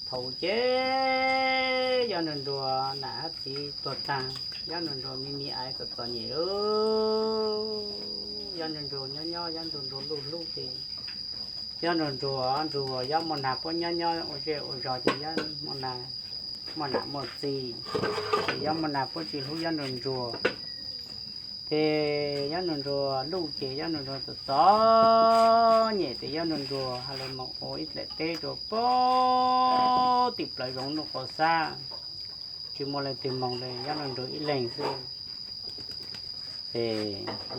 Thaum ces Yob Nraug Ntsuag nam hab txiv tuag taag, Yob Nraug Ntsuag me me aiv txom txom nyem lawm. Yob Nraug Ntsuag nyob nyob, Yob Nraug Ntsuag luj hlub ces Yob Nraug Ntsuag, Nraug Yob Muaj Nag puab nyob nyob ua zej ua zog ces Yob Muaj Nag muaj nam muaj txiv, ces Yob Muaj Nag puab tsi hlub Yob Nraug Ntsuag. Ces Yob Nraug Ntsuag luj ces Yob Nraug Ntsuag txom txom nyem ces Yob Nraug Ntsuag has le moog ua ib dlaim teb rua puag tim plawv zoov nuj qas xab, tsi muaj leej twg moog le Yob Nraug Ntsuag ib leeg xwb. Ces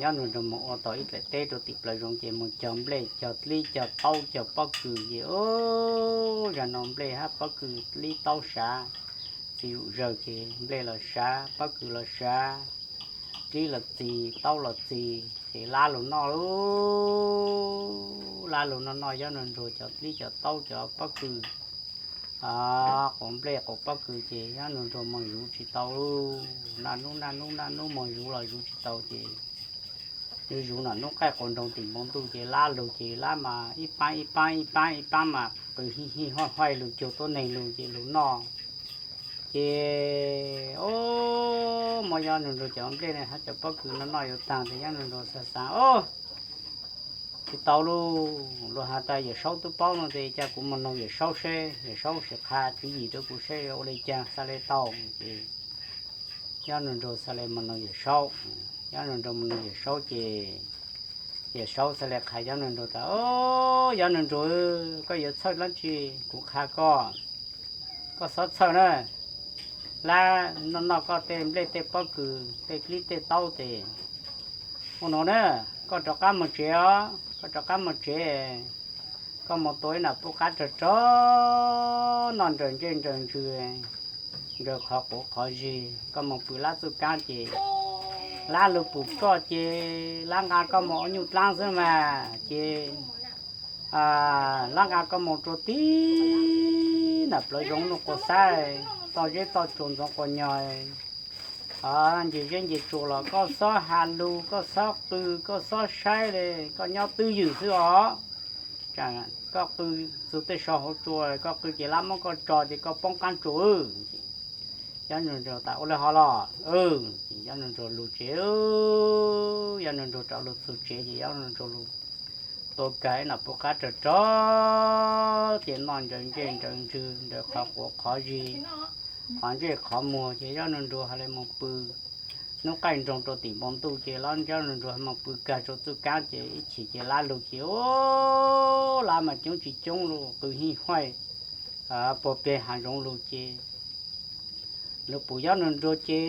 Yob Nraug Ntsuag moog ua tau ib dlaim teb rua tim plawv zoov ces moog cog nplej cog dlib cog taub cog pob kws ces ub, zag no nplej hab pob kws dlib taub sav, txiv zuj zawg ces nplej los sav pob kws los sav, dlib los txi taub los txi, ces lab lug noj lub, lab lug noj noj Yob Nraug Ntsuag cov dlib cov taub cov pob kws. Quav nplej quav pob kws ces Yob Nraug Ntsuag moog zuv tsi tau lub, naj nub naj nub naj nub moog zuv los zuv tsi tau ces zuv zuv naj nub qaij quas nroos tim npoo ntuj ces lab lug ces lab mas ib paab ib paab ib paab ib paab mas qw hij hij huaj huaj lug cuag tuab neeg lug ces lug noj. Ces ub, muab Yob Nraug Ntsuag cov nplej hab cov pob kws noj noj yuav taag ces Yob Nraug Ntsuag xav xav ub, tsi tau lub, luag has tas Yawm Saub tub paub no ces ca kuv moog noog Yawm Saub seb Yawm Saub sim qha tswv yim rua kuv seb ua le caag xav le tau. Ces Yob Nraug Ntsuag xav le moog noog Yawm Saub. Yob Nraug Ntsuag moog noog Yawm Saub ces Yawm Saub xav le qha Yob Nraug Ntsuag tas, Yob Nraug Ntsuag, koj yuav txhawj dlaab tsi, kuv qha koj, koj xob txhawj na. Lab noj noj koj tej nplej tej pob kws tej dlib tej taub tes ua no na, koj rov qab moog tsev os, koj rov qab moog tsev, koj moog tua ib nam pub qab rog rog noj nraws ntsej nraws ntsws, nraws qhov quav qhov zig, koj moog pw lab txuj kaab ces lab lug pum koj ces lab nqa koj moog ua nyuj dlaab xwb mas ces lab nqa koj moog rua tib nam plawv zoov nuj quas xab, toj zeb toj tsua ntxoov quas nyog, nce zeb nce tsua los koj xob has lug, koj xob qw, koj xob saib le, koj nyob twj ywm xwb os. Koj qw txug tej sau hauv tsua, koj qw ces lab muab koj tso ces koj poob qaab tsua. Yob Nraug Ntsuag tas ua le hov los, ces Yob Nraug Ntsuag lug tsev. Yob Nraug Ntsuag rov lug txug tsev ces Yob Nraug Ntsuag lug tua kag ib nam pub qab rog rog ces noj nraws ntsej nraws ntsws, nraws qhov quav qhov zig, qhov ntsej qhov muag ces Yob Nraug Ntsuag has le moog pw nub qaij nroog rua tim npoo ntuj ces lab Yob Nraug Ntsuag moog pw kag rua txuj kaab ces ib chim ces lab lug ces ub, lab mas coob tsis coob lug qw hij huaj puag peg hav zoov lug ces lug pum Yob Nraug Ntsuag ces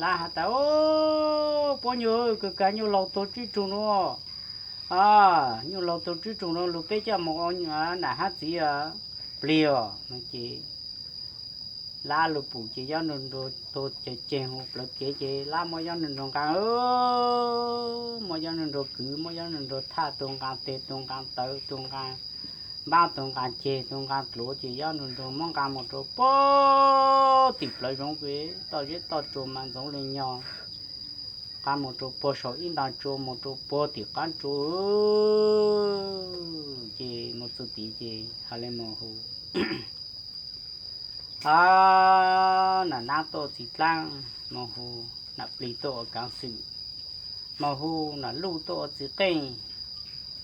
lab has tas, Puab nyuj, kws kag nyuj laug tuag tsib tug nuav, nyuj laug tuag tsib tug nuav lug peb coj moog ua nam hab txiv plig os. No ces lab lug pum ces Yob Nraug Ntsuag tuag ceg ceg huv plawv kev ces lab muab Yob Nraug Ntsuag nqaa, muab Yob Nraug Ntsuag kwv, muab Yob Nraug Ntsuag thaj, tug nqaa teg, tug nqaa tawv, tug nqaa npab, tug nqaa ceg, tug nqaa dluav ces Yob Nraug Ntsuag muab nqaa moog rua puag tim plawv zoov, toj zeb toj tsua mas ntxoov le nyog, nqaa moog rua puag saum ib ntaag tsua, moog rua puag tim qaab tsua ces moog txug tid ces has le moog hu nam nab tuaj ua txiv dlaab, moog hu nam plig tuaj ua kaav xwm, moog hu nam luj tuaj ua txiv qeej,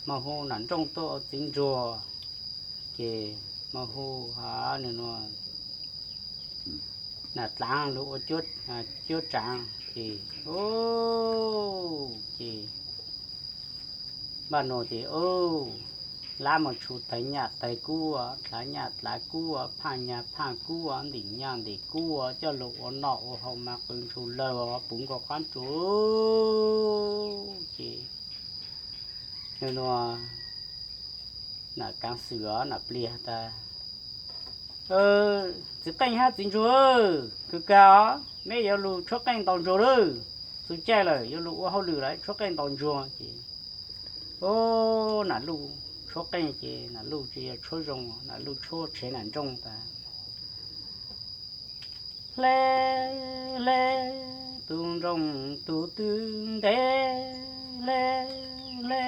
moog hu nam nrooj tuaj ua txiv ntsuag, ces moog hu nam dlaav lug ua cuab tsaav ces, ces npaj nuav ces lab moog tshu tawg nyaj tawg kub, dlaav nyaj dlaav kub, phaaj nyaj phaaj kub, ntim nyaj ntim kub, coj lug ua noj ua haus mas qw ntshu lawg puv nkaus qaab tsua ces nam kaav xwm nam plig tas, Txiv qeej hab txiv ntsuag, kws kag os, meb yuav lug tshuab qeej ntaus ntsuag lawm. Txug caij lawm yuav lug ua hauj lwm lawm, tshuab qeej ntaus ntsuag ces nam luj tshuab qeej ces nam luj tsi yog tshuab zoo, nam luj tshuab tshev nam nrooj tas, Hle, hle, tug nrooj tug twg ntev, hle, hle,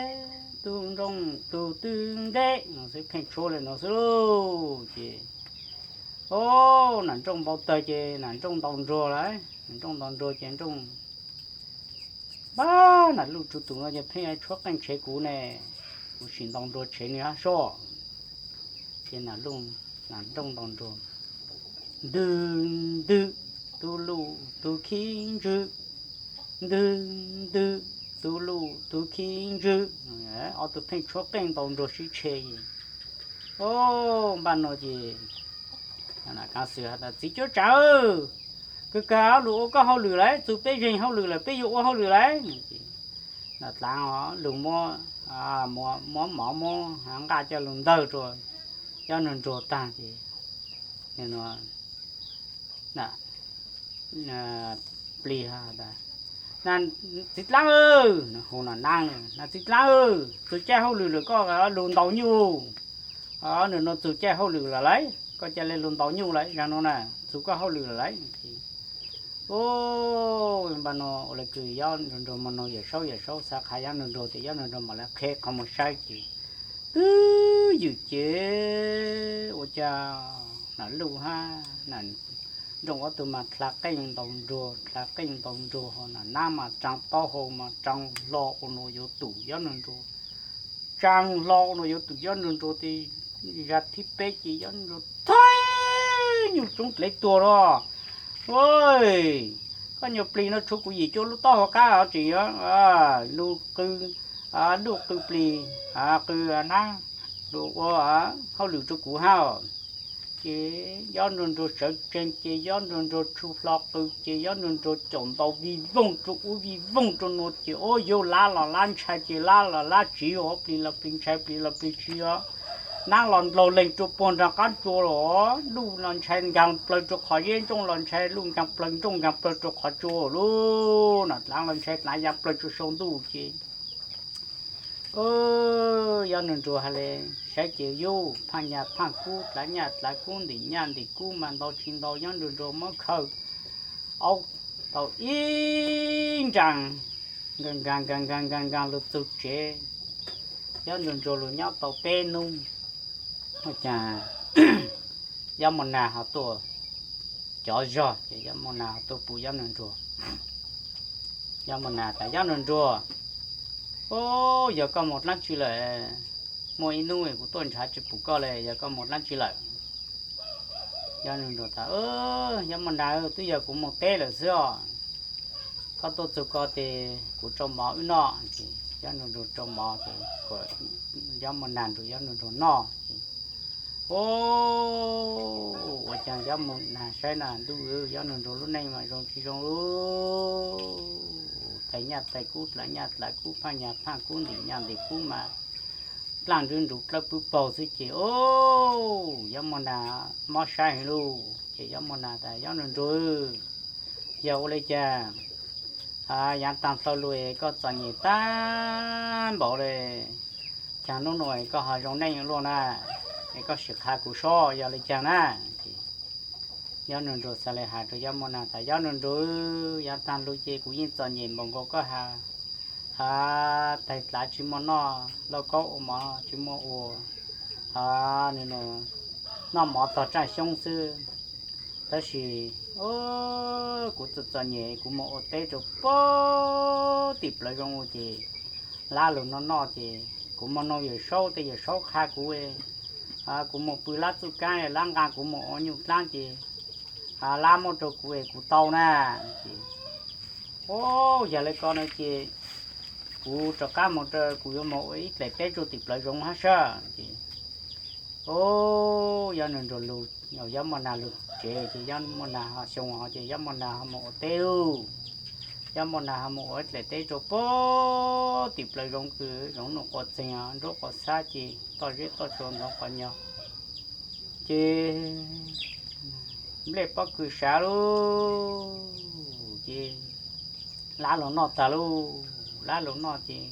tug nrooj tug twb nteb no xwb, pheej tshuab li no xwb lauj. Ces o, nam nrooj npau tawg ces nam nrooj ntaus nruag lawm, nam nrooj ntaus nruag ces nrooj, pab nam luj tsuj tus no ces pheej tshuab qeej tshev kuv ne, kuv sim ntaus nruag tshev nws ab soj. Ces nam luj, nam nrooj ntaus nruag, ntwg ntwg, tug luj tug khib ntswg, ntwg ntwg, tug luj tug khib ntswg, ob tug pheej tshuab qeej ntaus nruag sib tshe. O, npaj no ces kav xwm has tas, txiv cuab tsav, kawg kawg lug ua koj hauj lwm lawm, txug peb zeeg hauj lwm lawm, peb yuav ua hauj lwm lawm. Nam dlaav lug muab, muab mov muab nqaj coj lug ntawg rua Yob Nraug Ntsuag taag ces plig, txiv dlaab, hu no naab, txiv dlaab, txug caij hauj lwm lawm koj lug ntaus nyuj. Nwg nuav txug caij hauj lwm lawm lauj, koj ca le lug ntaus nyuj lawm, zaum nuav na txug koj hauj lwm lawm lauj. Npaj no ua le kws Yob Nraug Ntsuag moog noog Yawm Saub, Yawm Saub xaav qha Yob Nraug Ntsuag tes Yob Nraug Ntsuag mam le qhe qhov muag saib ces twb ywm ces ua cas nam luj hab nam nrooj ob tug mas dlha qeej ntaus nruag, dlha qeej ntaus nruag, ho nam naab mas tsaa taub hau mas tsaa hlo ua nuav yuav tum Yob Nraug Ntsuag, tsaa hlo ua nuav yuav tum Yob Nraug Ntsuag tes zag thib peb ces Yob Nraug Ntsuag thaib nyuj tsoob dlev tuag lawm. Koj nyuag plig no tshuav kuv yim cuaj lub taub hau qab tseem yuav lug qw, lug qw plig, qw naab, lug ua hauj lwm rua kuv hab. Ces Yob Nraug Ntsuag sawv tsees ces Yob Nraug Ntsuag tshu hlo qw ces Yob Nraug Ntsuag caum ntaus vij voog rua ub vij voog rua nuav ces ua yug lab los lab ntshai ces lab los lab tsiv, plig los plig ntshai plig los plig tsiv os. Naab los ndlaug leeg rua puag nraag qab tsua los, luj los ntshai nkaag plawg rua qhov zeb, nrooj los ntshai luj nkaag plawg, nrooj nkaag plawg rua qhov tsua lub, nam dlaav los ntshai dlaav ya plawg rua sau ntuj ces Yob Nraug Ntsuag has le, saib ces yug phaaj nyaj phaaj kub, dlaav nyaj dlaav kub, ntim nyaj ntim kub mas ntau tsis ntau Yob Nraug Ntsuag muab khaws aub tau ib nraag, nkaag nkaag nkaag nkaag nkaag lug txug tsev. Yob Nraug Ntsuag lug nyob tau peb nub, ua caag Yob Muaj Nag ho tuaj cov zog ces Yob Muaj Nag ho tuaj pum Yob Nraug Ntsuag. Yob Muaj Nag tas, Yob Nraug Ntsuag, o, yog koj moog dlaab tsi lawm? Muaj ib nub kuv tuaj nrhav tsi pum koj le, yog koj moog dlaab tsi lawm? Yob Nraug Ntsuag tas, Yob Muaj Nag, twb yog kuv moog teb lawm xwb os. Koj tuaj txug ko tes kuv rau mov wb noj. Yob Nraug Ntsuag rau mov ces Yob Muaj Nag nrug Yob Nraug Ntsuag noj. O, ua caag Yob Muaj Nag saib na, ntuj, Yob Nraug Ntsuag lub neej mas zoo tsis zoo, tais nyaj tais kub, dlaav nyaj dlaav kub, phaaj nyaj phaaj kub, ntim nyaj ntim kub mas dlaaj nruv nruv dlawb pwb paug xwb ces, o, Yob Muaj Nag mob saib heev lauj. Ces Yob Muaj Nag tas, Yob Nraug Ntsuag, yog ua le caag? Yaav taag dlhau lug es koj txom nyem tag npaum le, caag nub nua es koj ho zoo neej luaj na, es koj sim qha kuv saib yog le caag na. Yob Nraug Ntsuag xaav le has rua Yob Muaj Nag tas, Yob Nraug Ntsuag, yaav taag lug ces kuv yeej txom nyem npaum nkaus koj has, taig dlaav tsi muaj noj, lauj kaub ua mov tsi muaj ua, noj mov tog tsaaj xyoob xwb. Tab sis kuv txom txom nyem, kuv moog ua teb rua puag tim plawv zoov ua ces lab lug noj noj ces kuv moog noog Yawm Saub tes Yawm Saub qha kuv, kuv moog pw lab txuj kaab, lab nqaa kuv moog ua nyuj dlaab ces lab muab rua kuv es kuv tau na. Ces, o, yog le ko no ces kuv rov qab moog, kuv yuav moog ua ib dlaim teb rua tim plawv zoov hab sab. Ces, o, Yob Nraug Ntsuag lug, Yob Muaj Nag lug tsev ces Yob Muaj Nag ho xyoo ho ces Yob Muaj Nag ho moog ua teb lauj. Yob Muaj Nag ho moog ua ib dlaim teb rua puag tim plawv zoov kws zoov nuj quas txeeg, nruab quas xab ces toj zeb toj tsua ntxoov quas nyos. Ces nplej pob kws sav lauj, ces lab lug noj taag lauj, lab lug noj ces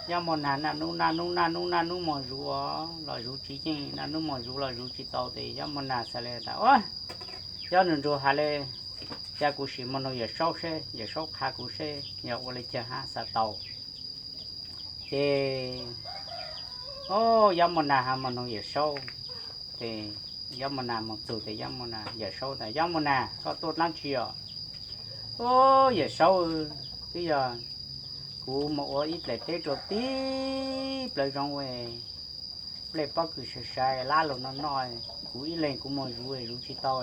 Yob Muaj Nag naj nub naj nub naj nub naj nub moog zuv los zuv tsi yeej, naj nub moog zuv los zuv tsi tau tes Yob Muaj Nag xaav le tas, Yob Nraug Ntsuag has le, ca kuv sim moog noog Yawm Saub seb, Yawm Saub qha kuv seb yog ua le caag hab xaav tau. Ces, o, Yob Muaj Nas ho mus noog Yawm Saub. Ces Yob Muaj Nas mus txug tes Yob Muaj Nas, Yawm Saub tas, Yob Muaj Nas, koj tuaj dlaab tsi os? O, Yawm Saub, twb yog kuv mus ua ib dlaim teb rua tib plawv zoov, nplej pob kws sai sai, lab lug noj noj, kuv ib leeg kuv mus zuv zuv tsi tau.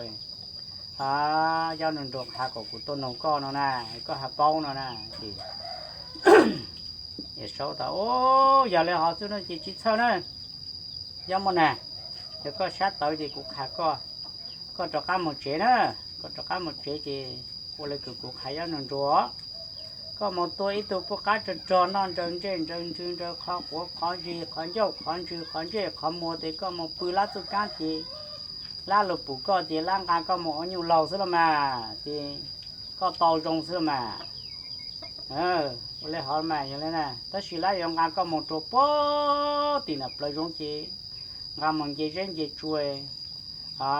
A, Yob Nraug Nruas has kom kuv tuaj noog koj no na, koj has paub no na. Ces Yawm Saub tas, O, yog le hov xwb no ces tsi txhawj na. Yob Muaj Nas, yog koj sab tawv ces kuv qha koj, koj rov qab mus tsev na. Koj rov qab mus tsev ces ua le kws kuv qha Yob Nraug Nruas, koj mus tua ib tug puab qab rog rog noj nraws ntsej nraws ntsws, nraws qhov quav qhov zis, qhov ncauj qhov ntsws, qhov ntsej qhov muag, tes koj mus pw lab txuj kaab ces lab lug pum koj ces lab nqa koj mus ua nyuj laug xwb los mas, ces koj tau zoo xwb los mas. Ua le hov mas yog le na, tab sis lab yuav nqa koj mus rua puag tim nram plawv zoov ces nqa mus nce zeb nce tsua, a,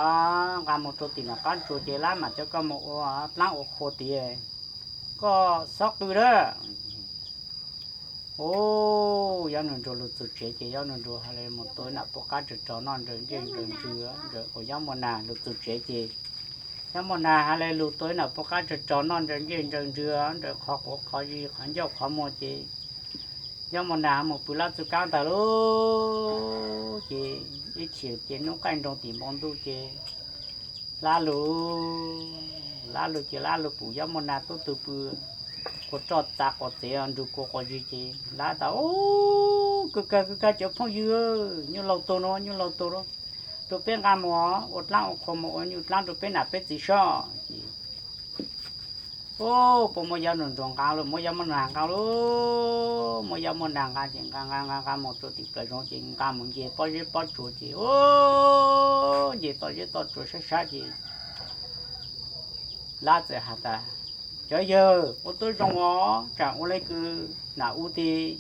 nqa mus rua tim nram qab tsua ces lab mam coj koj mus ua dlaab ua qhua tiag, koj xob qw lawm. O, Yob Nraug Nruas lug txug tsev ces Yob Nraug Nruas has le mus tua ib nram puab qab rog rog noj nraws ntsej nraws ntsws, nraws uas Yob Muaj Nas lug txug tsev ces Yob Muaj Nas has le lug tua ib nram puab qab rog rog noj nraws ntsej nraws ntsws, nraws qhov quav qhov zis, qhov ncauj qhov muag ces Yob Muaj Nas mus pw lab txuj kaab tag lauj. Ces ib chim ces nub qaij nroog tim npoo ntuj ces lab lug, lab lug ces lab lug pum Yob Muaj Nas tub tug pw quas roj txav quas txev nrug kua quas zis ces lab tas, O, kawg kawg kawg kawg cov phooj ywg, nyuj laug tuag no, nyuj laug tuag no, rua peb nqa mus ua dlaab ua qhua, mus ua nyuj dlaab rua peb nam peb txiv soj. Ces, O, puab muab Yob Nraug Nruas nqa lug, muab Yob Muaj Nas nqa lug, muab Yob Muaj Nas nqa ces nqa nqa nqa nqa mus rua tim plawv zoov ces nqa mus nce pob zeb pob tsuas ces, O, nce toj zeb toj tsuas sab sab ces lab txawm has tas, Cov yawg, ua tuab zoo os, tsaam ua le kws nam u tes,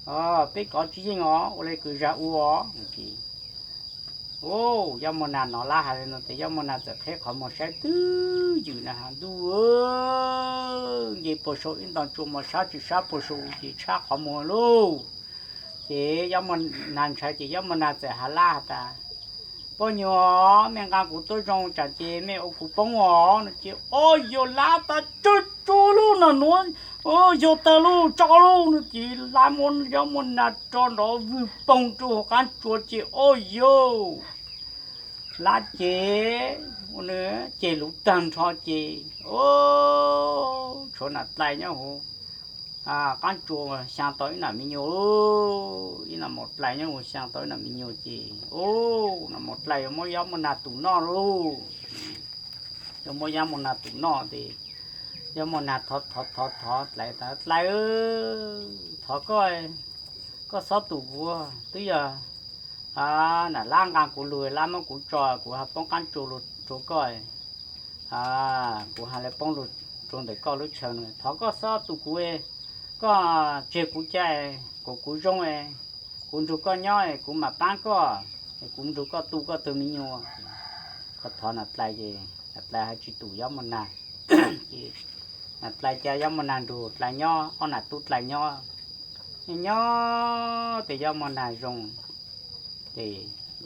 o, peb kov tsi yeej os, ua le kws zag u os. Ces, O, Yob Muaj Nas nov lab has le nuav tes Yob Muaj Nas txawm qheb qhov muag saib twb ywm na has, Ntuj, nce puag saum ib nto tsua mas sab tsi sab puag saum ces tshab qhov muag lauj. Ces Yob Muaj Nas ntshai ces Yob Muaj Nas txawm has lab has tas, Poj nyuag, mej nqa kuv tuab zoo tsaam ces mej ua kuv poob os no ces, O, yawg lab tas, Tsawg tsua lauj, nam nuav, o, yog tag lauj, tso lauj no ces lab muab Yob Muaj Nas tso nrov vwg poog rua huv qaab tsua ces, O, yawg, lab ces ua nws ceg lug tag nrho ces, O, tshuav nam dlais nyob huv qaab tsua xyaa tau ib nam me nyuam, ib nam maum dlais nyob huv xyaa tau ib nam me nyuam ces, O, nam maum dlais yuav muab Yob Muaj Nas tum noj lauj. Yuav muab Yob Muaj Nas tum noj tes Yob Muaj Nas thov thov thov dlais tas, Dlais, thov koj, koj xob tum kuv, twb yog nam lab nqa kuv lug, lab muab kuv tso, kuv has poob qaab tsua lug rua koj, kuv has le poob lug rua ntawm koj lub chaw no, thov koj xob tum kuv, koj tseg kuv cai, kom kuv zoo, kuv nrug koj nyob, kuv mam paab koj, kuv nrug koj tu koj tug me nyuam. Koj thov nam dlais ces nam dlais has tsi tum Yob Muaj Nas. Nam dlais ca Yob Muaj Nas nrug dlais nyob, ob nam tub dlais nyob, nyob tes Yob Muaj Nas zoo, ces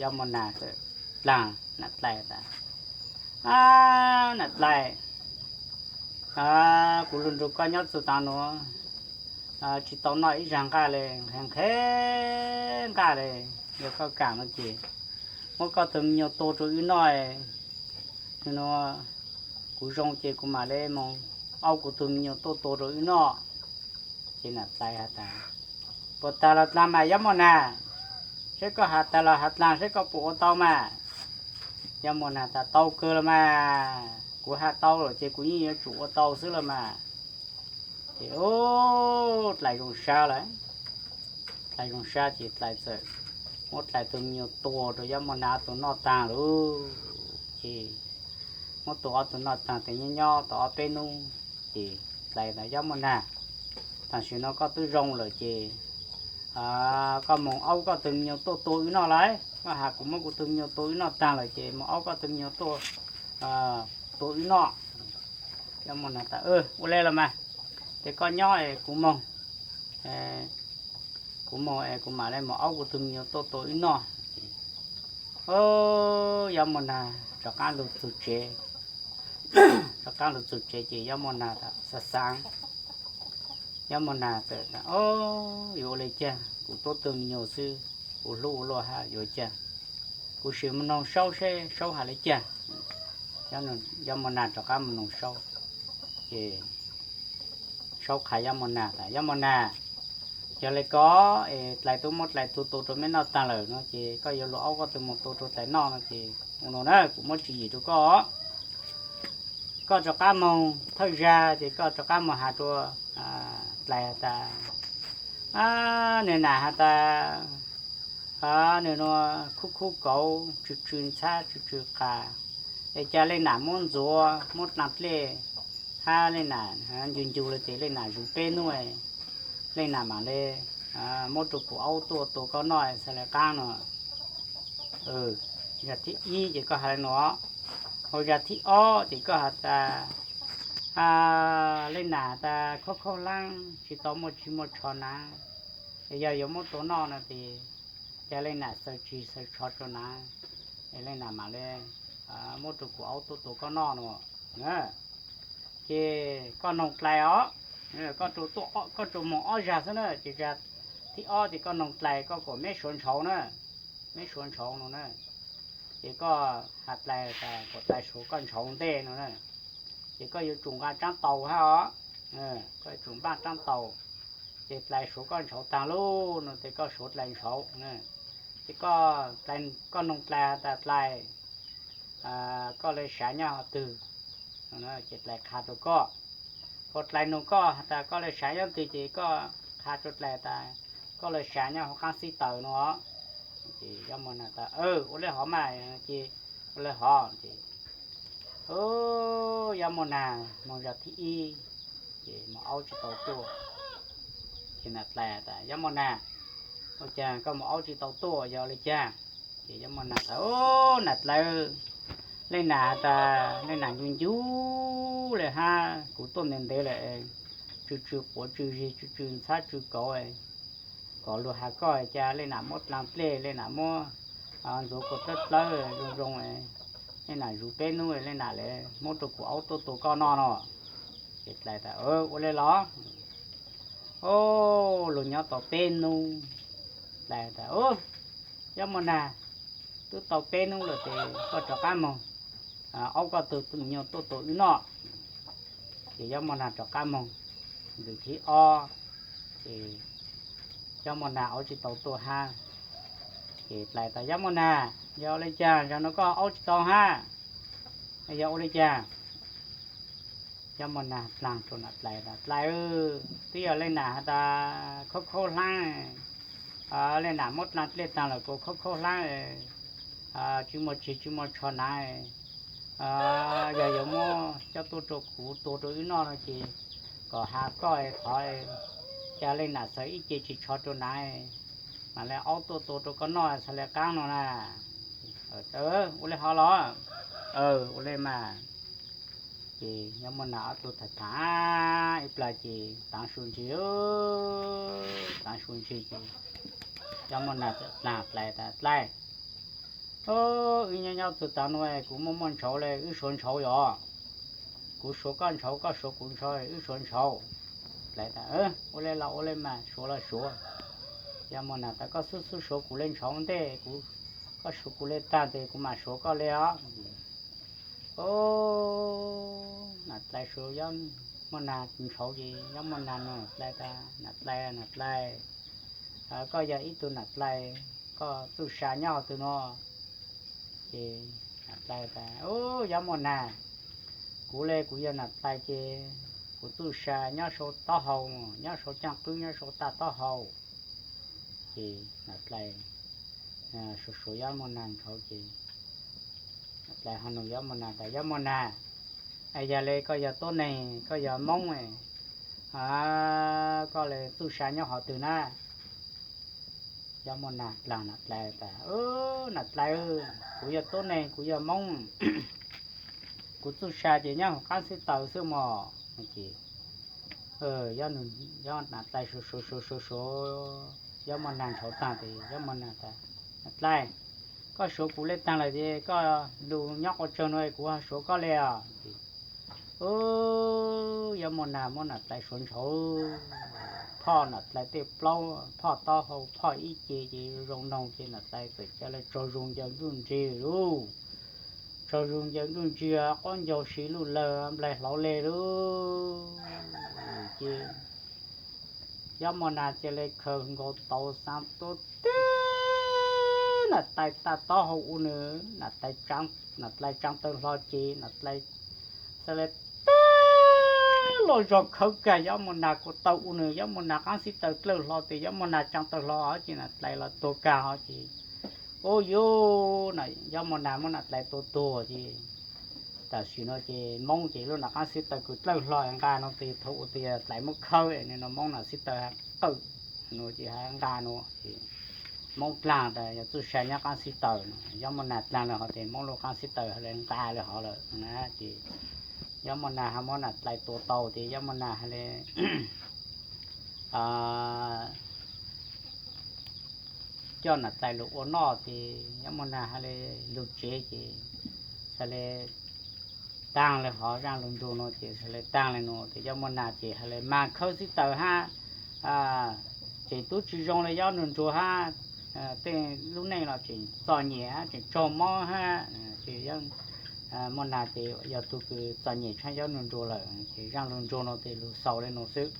Yob Muaj Nas txawm dlaag nam dlais tas, A, nam dlais, kuv lug nrug koj nyob txug taag nuav tsi tau noj ib zag nqaj le, nqhis nqhis nqaj le, yog koj kaam no ces muab koj tug me nyuam tua rua wb noj, nuav kuv zoo ces kuv mam le moog aub kuv tug me nyuam tuaj tua rua wb noj. Ces nam dlais has tas, Puas tag los dlaag mas Yob Muaj Nas, saib koj has tag los has dlaag saib koj puas ua tau mas. Yob Muaj Nas tas, Tau kawg los mas, kuv has tau lawm ces kuv yeej yuav tsum ua tau xwb los mas. Ces dlais zoo sab lawm, dlais zoo sab ces dlais txawm muab dlais tug me nyuam tua rua Yob Muaj Nas ob tug noj taag lauj. Ces muab tua ob tug noj taag tes nyob nyob tau ob peb nub ces dlais tas, Yob Muaj Nas, taam sim no koj twb zoo lawm ces koj moog aub koj tug me nyuam tuaj tua wb noj lauj. Koj has kuv muab kuv tug me nyuam tua wb noj taag lawm ces moog aub koj tug me nyuam tuaj tua wb noj. Yob Muaj Nas tas, Ua le los mas, ces koj nyob kuv moog. kuv mus es kuv mam li mus aub kuv tus me nyuam tuaj tua wb noj. Ces Yob Muaj Nag rov qab lug txug tsev, rov qab lug txug tsev ces Yob Muaj Nag xav xav, Yob Muaj Nag txawm tas, Ob, yuav ua li cas, kuv tuab tug me nyuam xwb, kuv hlub ua luaj hab yuav cas, kuv sim mus noog Saub seb Saub has li cas. Yob Muaj Nag rov qab mus noog Saub, ces Saub qha Yob Muaj Nag tas, Yob Muaj Nag, yog li ko es dlais tub muab dlais tug tua rau meb noj taag lawm no ces koj yuav lug aub koj tug mus tua rau dlais noj no ces ua nuav na, kuv muab tswv yim rau koj. Koj rov qab moog thawj zag ces koj rov qab moog has rua dlais has tas, nwg nam has tas, nwg nuav khub khub kauv, tsw tsw ntxhab, tsw tsw qas, es ca leej nam muab ntxuav, muab dlaag dlej, hab leej nam ncu ncu le ces leej nam zuv peb nub, leej nam mam le muab rua kuv aub tuaj tua koj noj xaav le qaab no. Zag thib ib ces koj has le nuav, hau zag thib ob ces koj has tas, leej nam tas khaub khaub hlaab tsi tau muaj tsi muaj tsho nav, es yog yuav muab tua noj no ces ca leej nam xaws tsi xaws tsho rua nav, es leej nam mam le muab rua kuv aub tuaj tua koj noj no. Ces koj noog dlais os, koj rua moog ob zag xwb na, ces zag thib ob ces koj noog dlais koj kom meb suav ntshauv na, meb suav ntshauv no na. Ces koj has dlais tas kom dlais suav koj ntshauv ntej no na. Ces koj yuav tsum nqa tsaab taus hab os, koj yuav tsum npaj tsaab taus, ces dlais suav koj ntshauv taag lug no ces koj suav dlais ntshauv. Ces koj noog dlais has tas dlais, koj le sav nyob hov twg, ces dlais qha rua koj. Hos dlais noog koj has tas koj le sav nyob twg ces koj qha rua dlais tas koj le sav nyob hauv qaab xib taws no. Ces Yob Muaj Nag tas ua le hov mas, ces ua le hov ces Yob Muaj Nag moog zag thib ib, ces moog aub tsi tau tuaj. Ces nam dlais tas Yob Muaj Nag, ua caag koj moog aub tsi tau tuaj yog le caag? Ces Yob Muaj Nag tas, Nam dlais, leej nam has tas leej nam ncu ncu le hab kuv tuaj ntev ntev lawm, tsw tsw quav tsw zig tsw tsw ntxhab tsw kauv, kom luag has koj cas leej nam muab dlaag dlej, leej nam muab ntxuav kuas dlawb dlawb zoo zoo, leej nam zuv peb nub, leej nam le muab rua kuv aub tuaj tua koj noj no. Ces dlais tas, Ua le los? Luag nyob tau peb nub. Dlais tas, Yob Muaj Nag, twb tau peb nub lawm ces koj rov qab moog, aub koj tug me nyuam tuaj tua wb noj. Ces Yob Muaj Nag rov qab moog ntawm thib ob, ces Yob Muaj Nag aub tsi tau tuaj hab. Ces dlais tas, Yob Muaj Nag, yog ua le caag zaum no koj aub tsi tau hab? Yog ua le caag? Yob Muaj Nag dlaag rua nam dlais tas, Dlais, twb yog leej nam has tas khaub khaub hlaab, leej nam muab dlaag dlej taag lawm kuas khaub khaub hlaab, tsi muaj tsig tsi muaj tsho nav, yog yuav muab coj tuaj rua kuv tua rua wb noj no ces kom has koj thov, ca leej nam xaws ib ce tsi tsho rua nav, mam le aub tuaj tua rua koj noj xaav le qaab no na. Ua le hov los? Ua le mas. Ces Yob Muaj Nag ob tug tham tham ib plag ces taav su ntsis, taav su ntsis ces Yob Muaj Nag txawm dlaag dlais tas, Dlais, wb nyob nyob txug taav nuav kuv muaj muaj ntshauv le, wb suav ntshauv yog? Kuv suav koj ntshauv, koj suav kuv ntshauv, wb suav ntshauv. Dlais tas, Ua le los ua le mas, suav los suav. Yob Muaj Nag tas, Koj xub xub suav kuv le ntshauv ntej, koj suav kuv le taag tes kuv mam suav koj le os. Nam dlais suav Yob Muaj Nag ntshauv ces Yob Muaj Nag noog dlais tas, Nam dlais, nam dlais, koj yog ib tug nam dlais, koj txuj sa nyob hov twg no? Ces nam dlais tas, Yob Muaj Nag, kuv le kuv yog nam dlais ces kuv txuj sa nyob sau taub hau, nyob sau caaj qwb, nyob sau tag taub hau. Ces nam dlais suav suav Yob Muaj Nag ntshauv ces nam dlais ho noog Yob Muaj Nag tas, Yob Muaj Nag, yog le koj yog tuab neeg, koj yog Moob, koj le txuj sa nyob hov twg na? Yob Muaj Nag dlaag nam dlais tas, Nam dlais, kuv yog tuab neeg, kuv yog Moob, kuv txuj sa ces nyob hauv qaab xib taws xwb mog. Ces Yob Muaj Nag dlaag suav suav suav suav suav Yob Moj Nag ntshauv taag tes Yob Moj Nag tas, Dlai, koj suav kuv le taag lawm ces koj lug nyob qua tsawg no kuv ho suav koj le os. Yob Moj Nag muab Nam Dlai suav ntshauv, phoj Nam Dlai tej plaub, phoj taub hau, phoj ib ce ces zoo noog ces Nam Dlai txawm ca le tsaug zug ncaws nruj nrig lug. Tsaug zug ncaws nruj nrig, qaub ncaug si luj lawg nplaig hlauv le lug ces Yob Moj Nag ca le khaws nkaus tau xaav tua tib Nam Dlai tag taub hau ua nws, Nam Dlai tsaa taw hlo ces Nam Dlai xaav le tib lug zog khawb kag Yob Moj Nag ko taw ua nws, Yob Moj Nag qaab xib taw dlawj hlo tes Yob Moj Nag tsaa taw hlo ces Nam Dlai los tuag kag hov ces, u yuj, Yob Moj Nag muab Nam Dlai tua tuag ces tam sim no ces Moob ces lub nam qaab xib taw kws dlawj hlo nqa no tes thaum ua tias Dlai muab khawb no Moob nam xib taw qawm no ces nqa no ces Moob dlaag tas yog txuj sa nyob qaab xib taw no, Yob Moj Nag dlaag lawm hov tes Moob lub qaab xib taw hov le nqa le hov lawm na ces Yob Moj Nag ho muab Nam Dlai tua tau tes Yob Moj Nag hov le coj Nam Dlai lug ua noj ces Yob Moj Nag hov le lug tsev ces xaav le taag le hov, zaaj lug nrug no ces xaav le taag le no tes Yob Moj Nag ces hov le mas khawb xib taw hab, ces tub tsi zoo le Yob Nraug Ntsuag hab, tej lub neej los tseem txom nyem hab tseem tsaug mob hab ces Moj Nag ces yog tug kws txom nyem tshaaj Yob Nraug Ntsuag lawm ces zaaj lug nrug no tes lug xaus le no xwb.